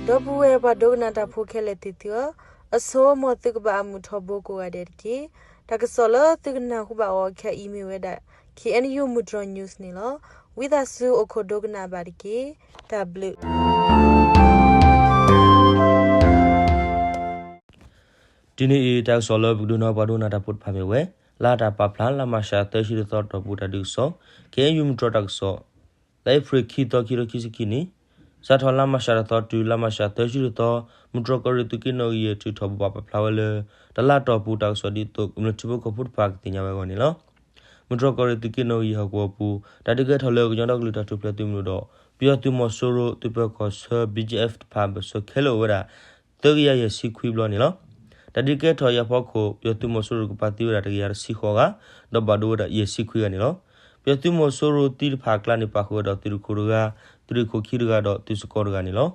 ဒီပုၢ်ဝဲၢ်ပှၤဒိကနၣ်တၢ်ဖိခဲလၢာ်သ့ၣ်သုဧၢ, အဆိ မ်သုကဘၣ်အမုာ်ထီဘိကိးဂၤဒဲးတက့ၢ်. တၢ်ကစီၣ်လၢသုကနၢ်ဟူဘၣ်အီၤခဲအံၤမ့ၢ်ဝဲဒၣ် K N U မုၢ်တြီၤ news န့ၣ်လီၤ. ဝံသးစူၤအိၣ်ခိးဒိကနၣ်ဘၣ်တက့ၢ်. တၢ်ဘျုး တနံၤအံၤ တၢ်ကစီၣ်လၢပကဒုးနၢ်ပှၤဒိကနၣ်တၢ်ဖိတဖၣ်မ့ၢ်ဝဲ လါတၢ်ပာ်ဖျါ လါမၢ်ၡး သၢဆံတသီ တီၢ်ပူၤတၢ်ဒုးကစီၣ် K N U မုၢ်တြီၤတၢ်ကစီၣ် လါအ့ဖြ့ၣ် ခံသီ ခံကထိခံဆံခံနံၣ်, စးထီၣ်လါမၢ်ၡးတသီတုၤ လါမၢ်ၡး သၢဆံတသီ မုၢ်တြီၤကီၢ်ရ့ၣ်သုးက့နီၣ်ဂံၢ်ယဲၢ် ထုးထီၣ်ဘိးဘၣ်ပာ်ဖျါဝဲလၢ တလါတီၢ်ပူၤတၢ်ကစီၣ်ဒ်သိး ကမျၢၢ်ထံဖိကီၢ်ဖိတဖၣ်ကသ့ၣ်ညါဝဲအဂီၢ်န့ၣ်လီၤ. မုၢ်တြီၤကီၢ်ရ့ၣ်သုးက့နီၣ်ဂံၢ်ဟီၣ်ကဝီၤပူၤ တၢ်ဒုးကဲထီၣ်လၢကညီဒီကလုာ်တၢ်ထူၣ်ဖျဲးသုးမုၢ်ဒိၣ်ဒီး ပယီၤသုးမီၤစိရိၤ သုးပၢၤကီၢ်ဆၢ B G F တဖၣ်အဘၢၣ်စၢၤခဲလၢာ်အိၣ်ဝဲဒၣ် သၢကယၤယဲၢ်ဆံခွံဘျီန့ၣ်လီၤ. တၢ်ဒုးကဲထီၣ်အံၤအဖီခိၣ် ပယီၤသုးမီၤစိရိၤကပာ်သံဝဲဒၣ်တကယၤတဆံဃိးဂၤ, ဒီးဘၣ်ဒိဝဲဒၣ်ယဲၢ်ဆံခွံဂၤန့ၣ်လီၤ. ပယီၤသုးမီၤစိရိၤသံတဖၣ်အကျါန့ၣ် ပာ်ဃုာ်ဝဲဒီးသုးတခိၣ်တဂၤ, သုးရ့ၣ်ခိၣ်ခံတဂၤဒီးသုးစကီးတဂၤန့ၣ်လီၤ.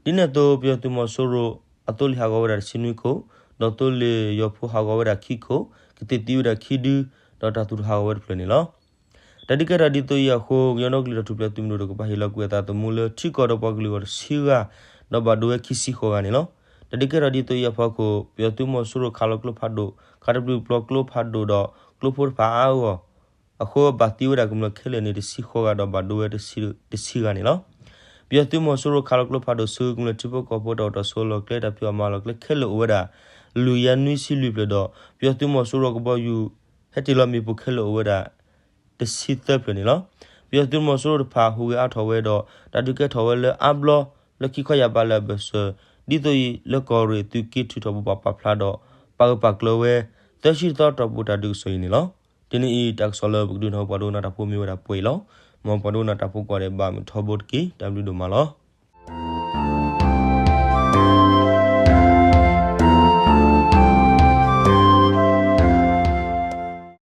ဒ်န့ၣ်အသိး ပယီၤသုးမီၤစိရိၤအသိလ့ၣ်ဟးဂီၤဝဲဒၣ်တဆံနွံခိၣ်, ဒီးသိလ့ၣ်ယီၤဖိဟးဂီၤဝဲဒၣ်ခံခိၣ်, ကသ့ၣ်သံဝဲဒၣ်ခံဒု, ဒီးတၢ်သူၣ်ထီၣ်ဟးဂီၤဝဲတဖျၢၣ်န့ၣ်လီၤ. တၢ်ဒုးကဲထီၣ်ဒ်သိးအံၤအဃိ ကညီဒီကလုာ်တၢ်ထူၣ်ဖျဲးသုးမုၢ်ဒိၣ်ဒီးကဘၣ်ဟ့ၣ်လီၤကွံာ်အသးသမူလၢထံကီၢ်ဒီးပှၤကလုာ်အဂီၢ်တဆံဂၤ, ဒီးဘၣ်ဒိဝဲခံဆံဃိးဂၤန့ၣ်လီၤ. တၢ်ဒုးကဲထီၣ်ဒ်သိးအံၤအဖီခိၣ် ပယီၤသုးမီၤစိရိၤခးလီၤကျိဖးဒိၣ် ခးတပျုာ်ပျီကျိဖးဒိၣ်ဒီးကျိဖိတဖၣ်အါအါဂီၢ်ဂီၢ် အဃိဘၣ်သံဝဲဒၣ်ကမျၢၢ်ခဲလၢာ်န့ၣ်တဆံဃိးဂၤဒီးဘၣ်ဒိဝဲတဆံဂၤန့ၣ်လီၤ. ပယီၤသုးမီၤစိရိၤခးလီၤကျိဖးဒိၣ်ဆူကမျၢၢ်ထံဖိကီၢ်ဖိတၢ်အိၣ်တၢ်ဆိးလီၢ်ကျဲတၢ်ဖံးအီၣ်မၤအီၣ်လီၢ်ကျဲခဲလၢာ်အိၣ်ဝဲဒၣ် လွံၢ်ကယၤနွံဆံလွံၢ်ဖျၢၣ်ဒီး ပယီၤသုးမီၤစိရိၤကဘီယူၤ ဟဲတ့ၢ်လီၤမ့ၣ်ပိၢ်ခဲလၢာ်အိၣ်ဝဲဒၣ် တဆံသၢဖျၢၣ်န့ၣ်လီၤ. ပယီၤသုးမီၤစိရိၤတဖၣ်ဟူးဂဲၤအါထီၣ်ဝဲဒီး တၢ်ဒုးကဲထီၣ်ဝဲလၢအါဘျီလၢခံခီယာ်ဘးလၢအဘၢၣ်စၢၤ ဒ်သိးအံၤလၢကီၢ်ရ့ၣ်သုးက့ထုးထီၣ်ဘိးဘၣ်ပာ်ဖျါဒီး ပာ်ဂၢၢ်ပာ်ကျၢၤဝဲ သၢဆံတသီတီၢ်ပူၤတၢ်ဒုးကစီၣ်အံၤန့ၣ်လီၤ. တနံၤအံၤတၢ်ကစီၣ်လၢပကဒုးနၢ်ဟူပှၤဒိကနၣ်တၢ်ဖိမ့ၢ်ဝဲဒၣ်ပှဲၤအံၤလီၤ. မ်ပှၤဒိကနၣ်တၢ်ဖိကိးဂၤဒဲးဘၣ်မုာ်ထီဘိတက့ၢ်. တၢ်ဘျုးဒိၣ်မးလီၤ.